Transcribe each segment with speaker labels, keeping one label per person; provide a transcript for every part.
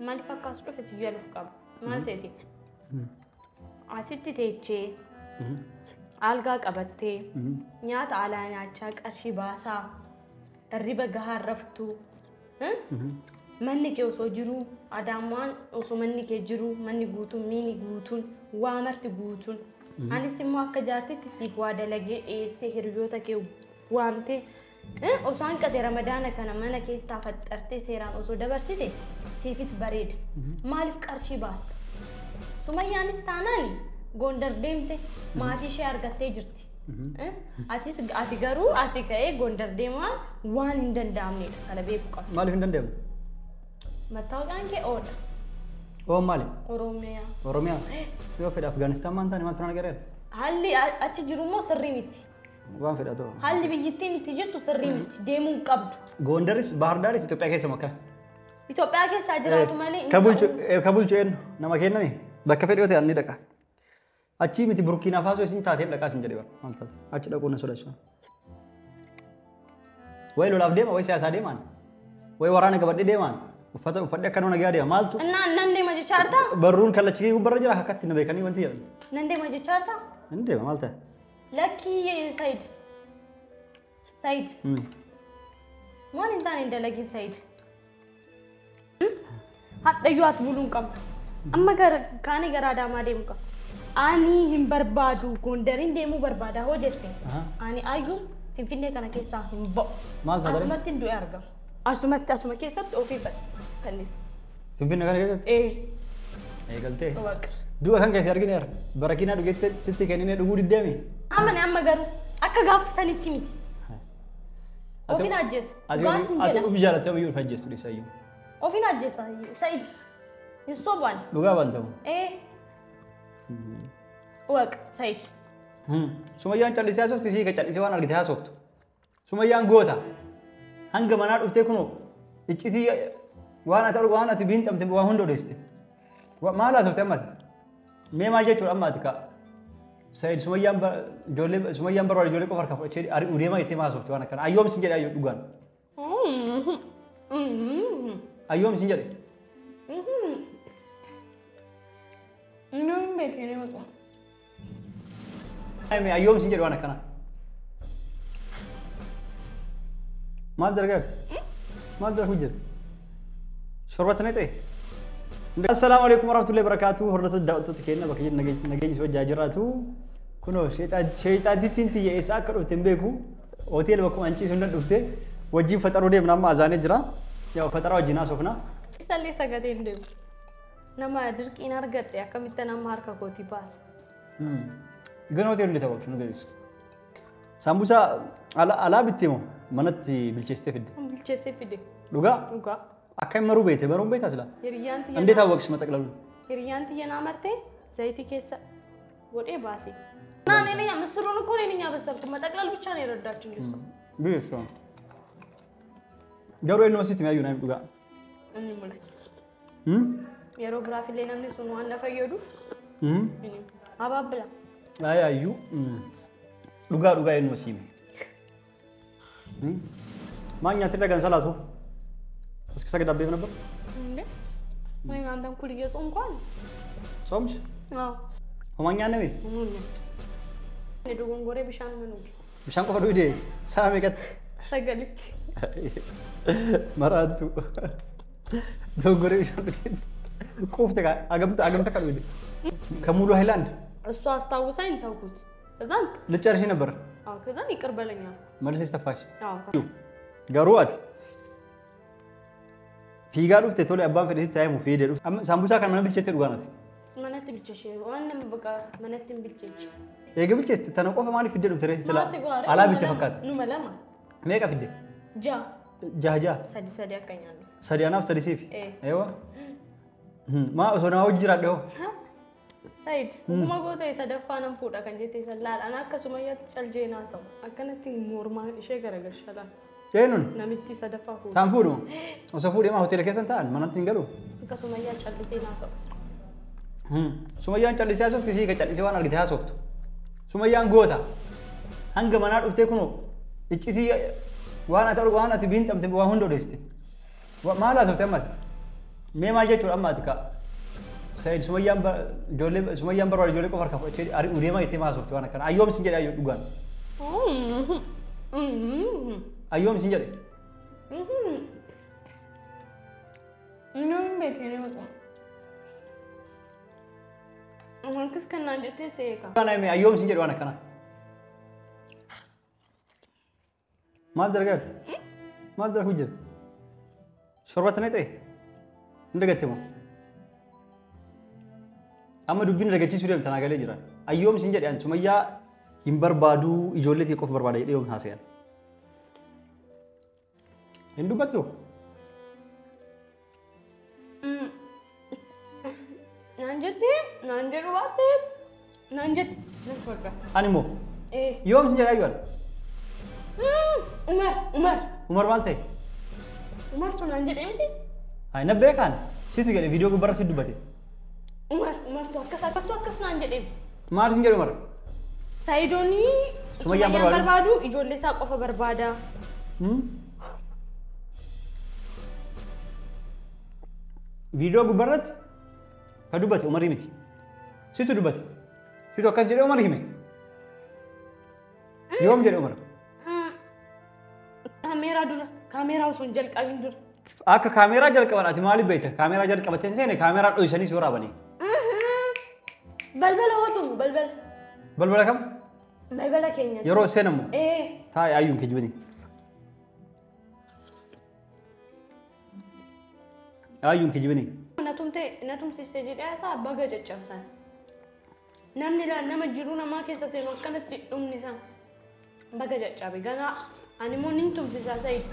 Speaker 1: Maaliif akka as dhufe si galuuf qaba. Maal seeti? Asitti teechee algaa qabattee nyaata alaa nyaachaa qarshii baasaa hirriba gahaa raftuu manni kee osoo jiruu Adaamaan osoo manni kee jiruu manni guutuun miini guutuun waa marti guutuun anis immoo akka jaartitti siif waa dalagee dhiyeessee hiriyoota kee waamtee osoo hanqate Ramadaana kana mana keettaa faxxartee seeraan osoo dabarsite siifis bareeda. Maaliif qarshii baasta? Sumayyaanis taanaan Gondar deemte maatii ishee argattee jirti. Atis ati garuu ati ka'ee Gondar deemaa waan hin danda'amnedha. Kana beekuu qabda.
Speaker 2: Maaliif hin danda'amu?
Speaker 1: Mattaawaqaan kee oodha.
Speaker 2: Oon maali?
Speaker 1: Oromiyaa.
Speaker 2: Oromiyaa. Yoo fedhe Afgaanistaan maan taane maaltu na gareera?
Speaker 1: Haalli achi jiru immoo sirrii miti.
Speaker 2: Waan fedha ta'u.
Speaker 1: Haalli biyyittiin itti jirtu sirrii miti. Deemuu hin qabdu.
Speaker 2: Gondaris Bahar Daaris Itoophiyaa keessa makka.
Speaker 1: Itoophiyaa keessaa jiraatu malee hin
Speaker 2: Ka bulchu
Speaker 1: ta'u.
Speaker 2: Ka bulchu eenyu? Nama kenname? Bakka fedhe yoo ta'e ani dhaqa. Achii miti Burkiinaa Faasoo isin taateen dhaqaa isin jedhe bara. Maal taate? Achi dhaquun na sodaachisa. Wayi lolaaf deema, wayi siyaasaa deemaan. Wayi waraana qabadhee deemaan. Uffata uffadhee akka nama nagaa deema. Maaltu?
Speaker 1: Innaa nan deema jechaa jirtaa?
Speaker 2: Barruun kallachi kee gubbarra jira akkatti na beekanii wanti jedhan.
Speaker 1: Nan deema jechaa jirtaa?
Speaker 2: Hin deema maal ta'e?
Speaker 1: Lakkii Sayid. Sayid. Waan hin taane hin dalagin Sayid. Hadhayyuu as buluu hin qabdu. Amma gara kaanii gara Adaamaa deemu qaba. Ani hin barbaadu Gondariin deemuu barbaada hoo jette. Ani ayyuu Finfinnee kana keessaa hin ba'u.
Speaker 2: Maal taate?
Speaker 1: Asumatti hin du'e argama. Asumatti asuma keessatti ofii fannisa.
Speaker 2: Finfinnee kana keessatti?
Speaker 1: Ee.
Speaker 2: Eegaltee.
Speaker 1: Waaqa.
Speaker 2: Du'a kan keessi argineera. Barakiinaa dhugeette sitti kenninee dhuguu diddeemi.
Speaker 1: Amane amma garuu akka gaafa sanitti miti. Ofiin ajjeesa. Dhugaan sin
Speaker 2: Ati
Speaker 1: jedha.
Speaker 2: ofi jaalattee ofiyyuu ulfa ajjeestu dhiisa iyyuu.
Speaker 1: Ofiin ajjeesa Sa'id. Hin sobaan.
Speaker 2: Dhugaa waan ta'u.
Speaker 1: Ee. Waaqa Sa'id.
Speaker 2: Sumayyaan callisee haasoftu isii ka callisee waan argite haasoftu. Sumayyaan goota. Hanga manaa dhuftee kunoo iccitii waan ati argu waan ati biinxamte waa hunda odeessite. Maal haasofte ammati? Mee maal jechuudha amma ati ka Said Sumayyaan ijoollee Sumayyaan barbaade ijoollee qofa harkaa fudhachee ari'uu deemaa jettee maal haasofte waan akkana? Ayyoom sin jedhe ayyoo dhugaan. Ayyoom sin jedhe.
Speaker 1: Inni hin beekne maqaa.
Speaker 2: Ayyoom sin jedhe waan akkana. Maal dalagaa jirti? Maal dalaguu jirti? Shorbatti na ta'e? Assalaamu alaikum warahmatullahi wabarakatuh. Hordoftoota daawwattoota keenya bakka jiru nageenyi si wajjaa jiraatu. Kunoo sheexaatittiin tiyya eessa akka dhufte hin beeku. Hoteela bakkuma an ciisu hunda dhufte. Wajjin faxaruu deemna amma azaanee jira. Yaa faxaraa wajjin haasofna.
Speaker 1: Isallee sagadee hin deemu. Nama dirqiin argadhe akkamitti nama harka kootii baasa.
Speaker 2: Gana hoteela hundi ta'u nu geessu. Saambusaa alaa bittee moo manatti bilcheessitee fidde?
Speaker 1: Bilcheessee fide.
Speaker 2: Dhugaa?
Speaker 1: Dhugaa.
Speaker 2: Akka hin maruu beekte baruun beektaa silaa?
Speaker 1: Hiriyyaan tiyya
Speaker 2: እንዴት አወቅሽ መጠቅለሉን?
Speaker 1: Hiriyyaan tiyya naa martee zayitii keessa godhee baase. እና እኔ ነኝ ምስሩን እኮ እኔ ነኝ ያበሰልኩት። መጠቅለል ብቻ ነው የረዳችኝ እሷ።
Speaker 2: Biiftu. Garuu eenyuma sitti mi'aayyuu naa dhugaa.
Speaker 1: Inni mul'ata. Yeroo biraafillee namni sun waan na fayyaduuf abaabila.
Speaker 2: Ay ayyuu dhugaa dhugaa eenyuma siime. Maal nyaatee dhagaan salaatu? እስከ ሰገድ አቤብ ነበር
Speaker 1: እንዴ እኔ አንተን እኩል እየጾምኩ አለ።
Speaker 2: ጾምሽ?
Speaker 1: አዎ።
Speaker 2: Homaa nyaanne?
Speaker 1: Dogongoree bishaan manuuti.
Speaker 2: Bishaan qofa dhugdee sa'a meeqatti?
Speaker 1: Sagalitti.
Speaker 2: Maraattu. Dogongoree bishaan dhugdee. Quufte kaa agamta agamta akka dhugde? ከሙሉ ሃይላንድ
Speaker 1: እሱ አስታውሳኝ ተውኩት። ከዛን
Speaker 2: ልጨርሽ ነበር።
Speaker 1: አዎ ከዛን ይቅር በለኝ አልኩት።
Speaker 2: መልሰሽ ተፋሽ።
Speaker 1: አዎ።
Speaker 2: Garuu ati fiigaa dhufte tole abbaan fedhe sitti haa himu fiidee dhufte. Amma saambusaa kana mana bilcheettee dhugaan ati.
Speaker 1: Manatti bilcheeshe waan nama በቃ manatti hin bilcheeche.
Speaker 2: Eega bilcheessite tana qofa maaliif fiddee dhufte ree? Sila
Speaker 1: Maasi goore
Speaker 2: alaa bitte fakkaata.
Speaker 1: Numa lama.
Speaker 2: Meeqa fidde?
Speaker 1: Ja'a.
Speaker 2: Jaha jaha.
Speaker 1: Sadi sadi akka nyaannu.
Speaker 2: Sadi anaaf sadi siif.
Speaker 1: Ee.
Speaker 2: Eewa. Maa osoo nama hojii jiraadhe hoo?
Speaker 1: Said, dhuguma goota sadaffaa nan fuudha kan jette san laal ana akkasuma yaatti caljee naasa'u. Akkanatti mormaan ishee garagalcha laal.
Speaker 2: Eenyuun?
Speaker 1: Namitti sadaffaa fuudha.
Speaker 2: Taan fuudhu? Osoo fuudhee maa hoteela keessan taa'an manatti hin galu?
Speaker 1: Akkasuma yaa callisee naasa'u.
Speaker 2: Sumayyaan callisee haasoftu isii ka callisee waan argite haasoftu. Sumayyaan goota. Hanga manaa dhuftee kunoo iccitii waan ati argu waan ati biinxamte waa hunda odeessite. Maal haasofte ammati? Mee maal jechuudha amma ati kaa? Said Sumayyaan ijoollee Sumayyaan barbaada ijoollee qofa harkaa fudhachee ari'uu deemaa jettee maal haasofte waan akkana. Ayyoom sin jedhe ayyoo dhugaan. Ayyoom sin jedhe.
Speaker 1: Inni hin beekne maqaa. Akkas kan naan jettee seeka.
Speaker 2: Kana hime ayyoom sin jedhe waan akkana. Maal dalagaa jirti? Maal dalaguu jirti? Shorbatti na ta'e? Hin dagatte moo? Amma dubbiin dagachiisuu deemta naa galee jira. Ayyoom sin jedhe ani Sumayyaa hin barbaadu ijoollee ta'e qofa barbaada jedhee yoom haasayan. Hin dubbattu?
Speaker 1: Naan jettee naan jedhu baattee naan jette nan fodda.
Speaker 2: Ani immoo yoom sin jedhe ayyuan?
Speaker 1: Umar Umar.
Speaker 2: Umar maal ta'e?
Speaker 1: Umartu naan jedhee miti?
Speaker 2: Ay na beekaan situ jedhe viidiyoo gubbaarra si dubbate.
Speaker 1: Umar Umartu akkas akkattu akkas naan jedhee.
Speaker 2: Maal sin jedhe Umar?
Speaker 1: Saayidoonii
Speaker 2: Sumayyaan
Speaker 1: Sumayyaan barbaadu ijoollee isaa qofa barbaada.
Speaker 2: Viidiyoo gubbaarratti ka dubbate Umarii miti. Situ dubbate. Situ akkas jedhee Umar hime. Yoom jedhe Umar?
Speaker 1: Kaameeraa dura kaameeraa osoo hin jalqabin dura.
Speaker 2: Akka kaameeraa jalqaban ati maaliif beekta? Kaameeraa jalqabattee seene kaameeraa dho'isanii si waraabanii.
Speaker 1: Balbala hootumu balbala.
Speaker 2: Balbala kam?
Speaker 1: Balbala keenya.
Speaker 2: Yeroo seenamu
Speaker 1: Ee.
Speaker 2: taa'e ayyuun kijibini. Ayyuun kijibini.
Speaker 1: Na tumsiste jedhee isaa baga caccabsan. Namni laal nama jiruu namaa keessa seenu akkanatti dhumni isaa baga caccabe. Ganaa ani immoo nin tumsisa Said.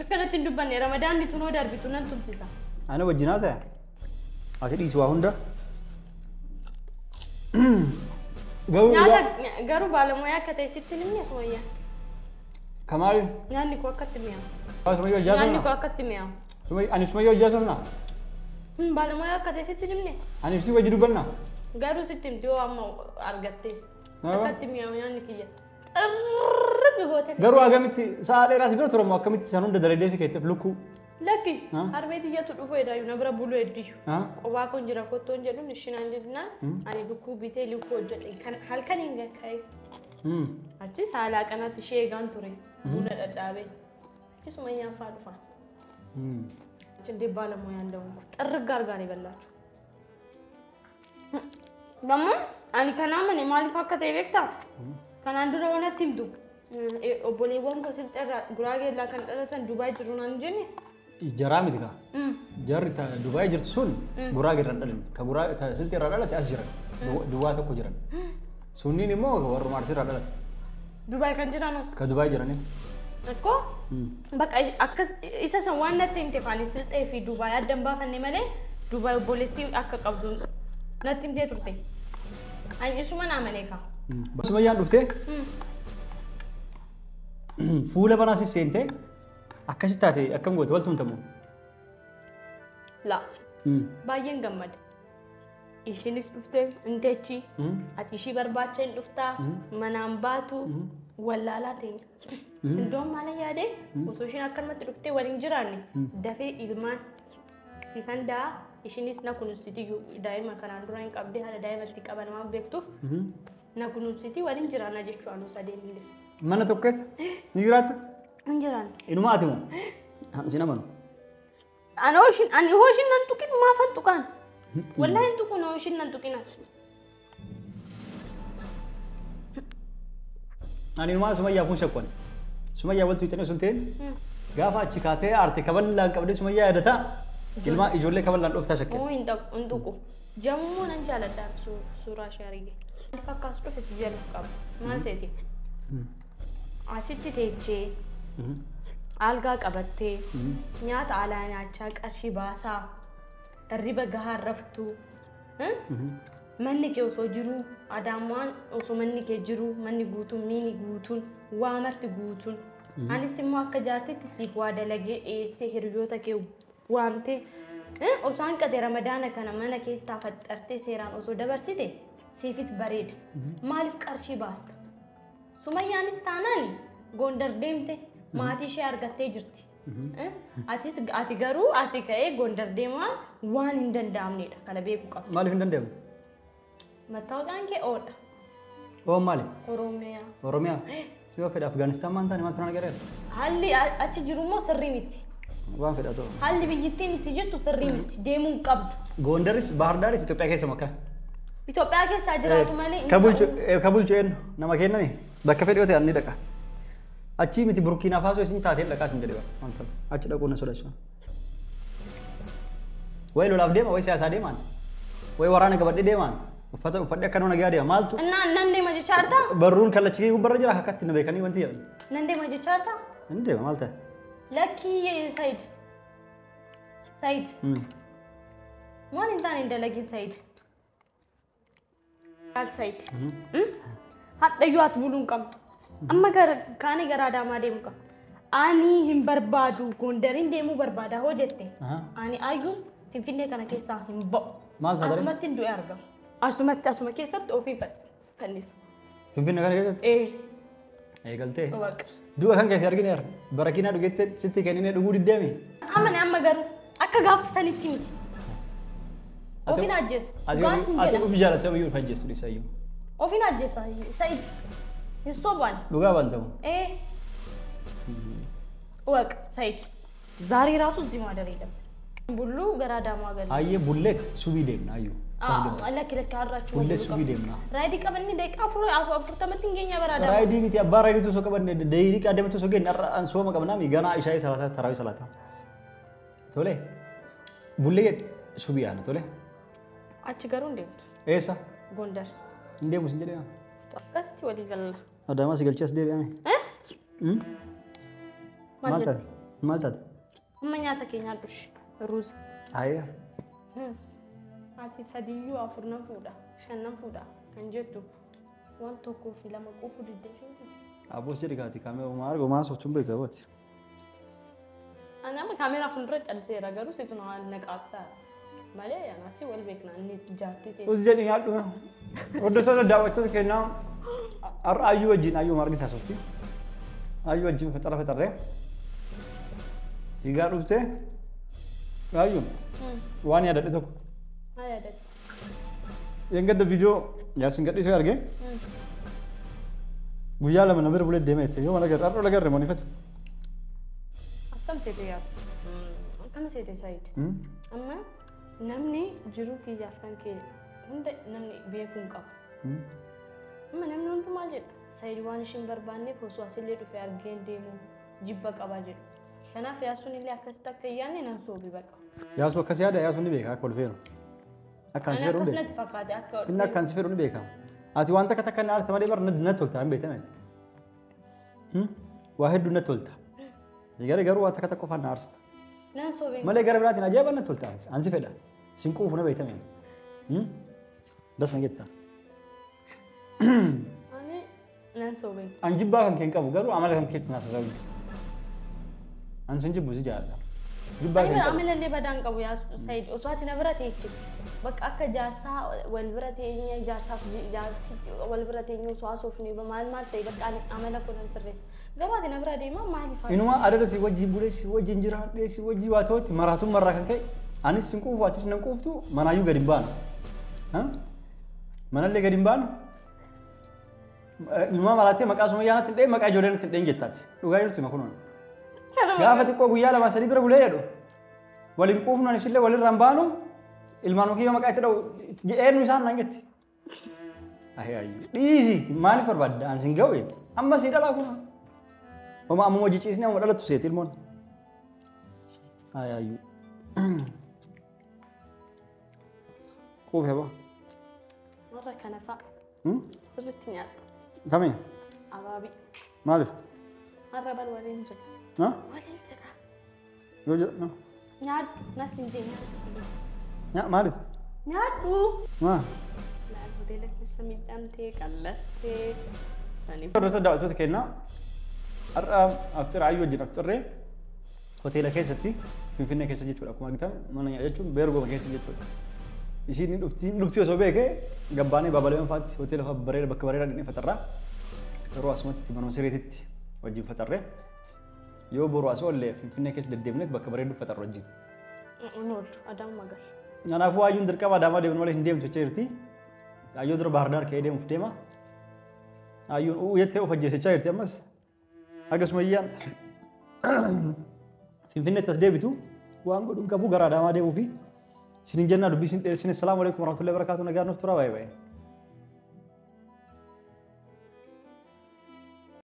Speaker 1: Akkanatti hin dubbanne Ramadaanni tunoo darbitu nan tumsisa.
Speaker 2: Ana wajjin haasaya. Ati dhiisi waa hunda. Garuu
Speaker 1: Nyaata garuu baalamoyaa akka ta'e sitti hin himne Sumayyaa.
Speaker 2: Kamaali?
Speaker 1: Nyaanni koo akkatti mi'aawu.
Speaker 2: Sumayyaa hojjaa
Speaker 1: Nyaanni
Speaker 2: sirna?
Speaker 1: koo akkatti mi'aawu.
Speaker 2: Ani Sumayyaa hojjaa sirna?
Speaker 1: Baalamoyaa akka ta'e sitti hin himne.
Speaker 2: Ani si wajji dubbanna?
Speaker 1: Garuu sitti himti yoo amma argatte. Akkatti mi'aawu nyaanni kiyya. Xirriggi gootee.
Speaker 2: Garuu agamitti sa'a dheeraa si bira ture moo akkamitti san hunda dalaydee fi keetteef lukkuu?
Speaker 1: Lakki harmee tiyyatu dhufu edaayu na bira buluu heddiyyu. Qobaa koon jira kottoon jedhuun ishinaan jennaan ani lukkuu bitee lukkuu hojjedhe kan halkan hin ka'e. Achi saalaa kanatti ishee eegaan ture buna dhadhaabee. Achi Sumayyaan faa dhufan. Achi illee baalamoyaan da'uun xirrigga argaan eegallachu. Dammoo ani kanaa mane maaliif akka ta'e beektaa? Kanaan dura waan natti himtu obboleewwan koo silxeerraa Guraageellaa kan dhalatan Dubaay jiru naan jenne.
Speaker 2: Jaraa miti kaa. Jarri Dubaay jirtu sun Guraagee irraa dhalan. Ka Guraa silxee irraa dhalate as jiran. Duwwaa tokko jiran. Sunniin immoo warruma Arsii irraa dhalate.
Speaker 1: Dubaay kan jiranu.
Speaker 2: Ka Dubaay jirani.
Speaker 1: Akkoo bakka akkas isa san waan natti himte faani silxee fi Dubaay adda hin baafanne malee Dubaay obboleettii akka qabdu natti himtee turte. Ani isuma naa malee kaa.
Speaker 2: Sumayyaan dhuftee fuula banaa si seentee akkasi taate akkam goote wal tumtamu?
Speaker 1: La. Baay'een gammada. Ishiinis dhuftee inteechi ati ishii barbaacha hin dhuftaa manaan baatu wallaalaa teenya. Iddoon maal yaade osoo ishiin akkanumatti dhuftee waliin jiraanne dafee ilmaan sifan da'a ishiinis na kunuunsiti daa'ima kanaan dura hin qabdee haala daa'imatti qaban waan beektuuf na kunuunsiti waliin jiraanna jechuudha nu sadeen illee.
Speaker 2: Mana tokko keessa ni jiraatta?
Speaker 1: Hin jiraanne.
Speaker 2: Inuma ati moo? Sin amanu.
Speaker 1: Ani hoo ani hoo ishiin nan tuqin maafan tuqaan? Wallahi hin tuqun hoo ishiin nan tuqin.
Speaker 2: Ani inumaa Sumayyaa fuun shakkuan. Sumayyaa waltu hiixanii osoo hin ta'in gaafa achi kaatee aarte kaballaan qabdee Sumayyaa yaadataa ilmaa ijoollee kaballaan dhooftaa shakkee.
Speaker 1: Hoo hin tuqu. Jammuu nan jaaladha suuraa ishee arge. Maaliif akkas dhufe si jaluuf qaba? Maal seeti? Asitti teechee algaa qabattee nyaata alaa nyaachaa qarshii baasaa hirriba gahaa raftu manni kee osoo jiru Adaamaan osoo manni kee jiru manni guutuun miini guutuun waa marti guutuun anis immoo akka jaartitti siif waa dalagee dhiyeessee hiriyoota kee waamtee osoo hanqate Ramadaana kana mana kee taafaxxartee seeraan osoo dabarsite siifis bareeda. Maaliif qarshii baasta? Sumayyaanis taanaan Gondar deemte maatii ishee argattee jirti. Atis ati garuu asii ka'ee Gondar deemaa waan hin danda'amnedha. Kana beekuu qabda.
Speaker 2: Maaliif hin danda'amne?
Speaker 1: Mattaawaqaan kee oodha.
Speaker 2: Oon maali?
Speaker 1: Oromiyaa.
Speaker 2: Oromiyaa. Yoo fedha Afgaanistaan maan taane maaltu na gargaara?
Speaker 1: Haalli achi jiru immoo sirrii miti.
Speaker 2: Waan fedha ta'u.
Speaker 1: Haalli biyyittiin itti jirtu sirrii miti. Deemuu hin qabdu.
Speaker 2: Gondaris Bahar Daaris Itoophiyaa keessa makka.
Speaker 1: Itoophiyaa keessaa jiraatu malee.
Speaker 2: Ka bulchu eenyu nama kenname bakka fedhe yoo ta'e ni dhaqa. Achii miti Burkiinaa Faasoo isin taateen dhaqaa isin jedhe bara. Achi dhaquu na sodaachisa. Wayi lolaaf deema, wayi siyaasaa deemaan, wayi waraana qabadhee deemaan, uffata uffadhee akka nama nagaa deema maaltu.
Speaker 1: Nan deema jechaa jirtaa?
Speaker 2: Barruun kallachi kee gubbarra jira akkatti na beekanii wanti jedhan.
Speaker 1: Nan deema jechaa jirtaa?
Speaker 2: Nan deema maal ta'e?
Speaker 1: Lakkii Said. Said. Waan hin taane hin dalagin Said. Maal Said? Hadhayyuu as buluu hin qabnu. Amma kaanii gara Adaamaa deemu qaba. Ani hin barbaadu Gondariin deemuu barbaada hoo jette. Ani ayyuu Finfinnee kana keessaa hin ba'u.
Speaker 2: Maal taatee?
Speaker 1: Asumatti hin du'e argama. Asumatti asuma keessatti ofii fannisa.
Speaker 2: Finfinnee kana keessatti?
Speaker 1: Ee.
Speaker 2: Eegaltee. Du'a kan keessi argineera. Barakiinaa dhugeette sitti kenninee dhuguu diddeemi.
Speaker 1: Amane amma garuu akka gaafa sanitti miti. Ofiin ajjeesa. Dhugaan sin
Speaker 2: Ati
Speaker 1: jedha.
Speaker 2: ofii jaalattee ofiyyuu hin ajjeestu dhiisayyuu.
Speaker 1: Ofiin ajjeesa Said. Hin sobaan.
Speaker 2: Dhugaa bantamu.
Speaker 1: Ee. ወቅ ሰይድ ዛሬ ራሱ እዚህ ማደር የለብን። ቡሉ ገራ አዳማ ገለ
Speaker 2: Ayyee bulleet subii deemna ayyuu.
Speaker 1: ለክ ለክ አራችሁ
Speaker 2: Bullee subii deemna.
Speaker 1: ራይዲ ቀበኒ ደቂቃ አፍሮ afurtamatti hin geenya bara Adaamaa.
Speaker 2: Raayidii miti abbaa raayidiitu osoo qabanne daqiiqaa deemtu osoo geenye har'a an sooma qabnaa mi ganaa ishaayii salaataa taraawii salaataa. Tole bullee subii aana tole.
Speaker 1: Achi garuu hin deemtu.
Speaker 2: Eessa?
Speaker 1: Gondar.
Speaker 2: Hin deemu sin jedhee.
Speaker 1: Akkasitti walii galla.
Speaker 2: Adaamaa si galchee as deebi'ame.
Speaker 1: Maal
Speaker 2: Maal
Speaker 1: jette?
Speaker 2: taate? Maal taate?
Speaker 1: Amma nyaata kee nyaadhu ishee. Ruuza.
Speaker 2: Ayyaa.
Speaker 1: Ati sadiyyuu afur nan fuudha shan nan fuudha kan jettu waan tokkoo fi lama quufuu diddee isheen.
Speaker 2: Abboos jedhi kaati kaameeraa maa argu maa sochuun beekaa booti.
Speaker 1: Ani amma kaameeraa fuuldura calliseera garuu situ na naqaabsaa malee anaasi wal beekna inni jaartii ta'e.
Speaker 2: Us jedhi nyaadhu. Hordoftoota daawwattoota keenyaa har'a ayyuu wajjin ayyuu margi taasifti. Ayyuu wajjin facara facarree. Dhiigaa dhuftee ayyuu waan yaadadhe tokko.
Speaker 1: Maal yaadatte?
Speaker 2: Yeengadda viidiyoo jaarsin gadhiisee argee guyyaa lama na bira bulee deemee jette yoo mana garre har'a garre moo nifatu.
Speaker 1: Akkam seete yaadu? Akkam seete Said? Amma namni jiruu kiyyaaf kan kee hunda namni beekuu hin qabu. Amma namni hundi maal jedha? Said waan ishiin barbaanneef osoo asillee dhufee argeen deemu jibba qabaa jedhu. Kanaaf yaasuun illee akkasitti akka hin yaadne nan soobi baqa.
Speaker 2: Yaasuu akkas yaada yaasuun ni beeka akka ol feenu. Akka ansi
Speaker 1: Ani
Speaker 2: fedhu ni
Speaker 1: akkas
Speaker 2: beeka.
Speaker 1: natti fakkaate akka ol
Speaker 2: Inni akka ansi fedhu ni beeka. Ati waan takka takka na aarsa malee bara natti tolta hin beektan ati. Waa hedduu natti tolta. Garuu garuu waa takka takka qofaan na aarsita.
Speaker 1: Nan soobee.
Speaker 2: Malee gara biraatiin ajaa'iba natti tolta ansi fedha. Sin quufu na beektameen. Das na jetta.
Speaker 1: Ani nan soobee.
Speaker 2: An jibbaa kan kee hin qabu garuu amala kan keetti naasoo sababi. An sin jibbu si jaalladha. Jibbaa
Speaker 1: Ani
Speaker 2: kan hin qabu.
Speaker 1: amalallee badaa hin qabu yaa Said osoo ati na bira teechi. Bakka akka jaarsaa wal bira teenye jaarsaaf jaarsitti wal bira teenye osoo haasofne maal maal ta'e bakka ani amala koo nan sirreessa. Garuu ati na bira deemaa maaliif?
Speaker 2: Inuma adada si wajjin bulee si wajjin jiraadhee si wajjin waa ta'utti maraatuun marraa kan ka'e anis sin quufu atis nan quuftu manaayyuu gadi hin baanu. Manallee gadi hin baanu. Inuma maraattee maqaa sumayyaa natti hin dhee maqaa ijoollee natti hin dheen jettaati. Dhugaa jirtu hima kunuun. Gaafa xiqqoo guyyaa lama sadii bira bulee jedhu waliin quufnu anis illee walirra hin baanu ilmaan kiyya maqaa itti dha'u eenyu isaan naan jetti. Ayyuu dhiisi maaliif barbaadda an sin ga'u jetti. Amma sii dhalaa kun. Oma amma hojii ciisnee amma dhalattu seeti ilmoon. Ayyuu. Quufe ba.
Speaker 1: Warra kana fa'a sirriitti nyaadhu.
Speaker 2: Kami?
Speaker 1: Abaabii.
Speaker 2: Maaliif?
Speaker 1: Har'a bal waliin jira.
Speaker 2: Ha?
Speaker 1: Waliin jira.
Speaker 2: Yoo jedhu.
Speaker 1: Nyaadhu nas hin jee nyaadhu.
Speaker 2: Nya maaliif?
Speaker 1: Nyaadhu.
Speaker 2: Maa?
Speaker 1: Laal hoteela keessa miidhamtee qallattee saniif.
Speaker 2: Hordoftoota daawwattoota keenyaa har'a aftira ayyuu wajjin aftirree hoteela keessatti Finfinnee keessa jechuudha akkuma argitan mana nyaata jechuun beergoma keessa jechuudha. Isiin dhufti osoo beekee gabbaanee babalee faatti hoteela fa'a bareeda bakka bareedaa dhaqnee faxarraa yeroo asumatti manuma sireetitti wajjin faxarree Yoo boru as oollee Finfinnee keessa deddeebineet bakka bareedu faxarru wajjin.
Speaker 1: Hin oollu Adaama gala.
Speaker 2: Kanaafuu Ayyuun dirqama Adaamaa deemnu malee hin deemtu jechaa jirti. Ayyuu dura Baahir ka'ee deemuuf deema. Ayyuun uu jettee of ajjeesechaa jirti ammas. Haga Sumayyaan Finfinneetti as deebitu waan godhuun qabu gara Adaamaa deemuu fi isinin jennaa dubbii isin dheeressine. Salaamu alaikum warahmatullahi wabarakatuh, nagaan nuuf tura, baay'ee baay'ee.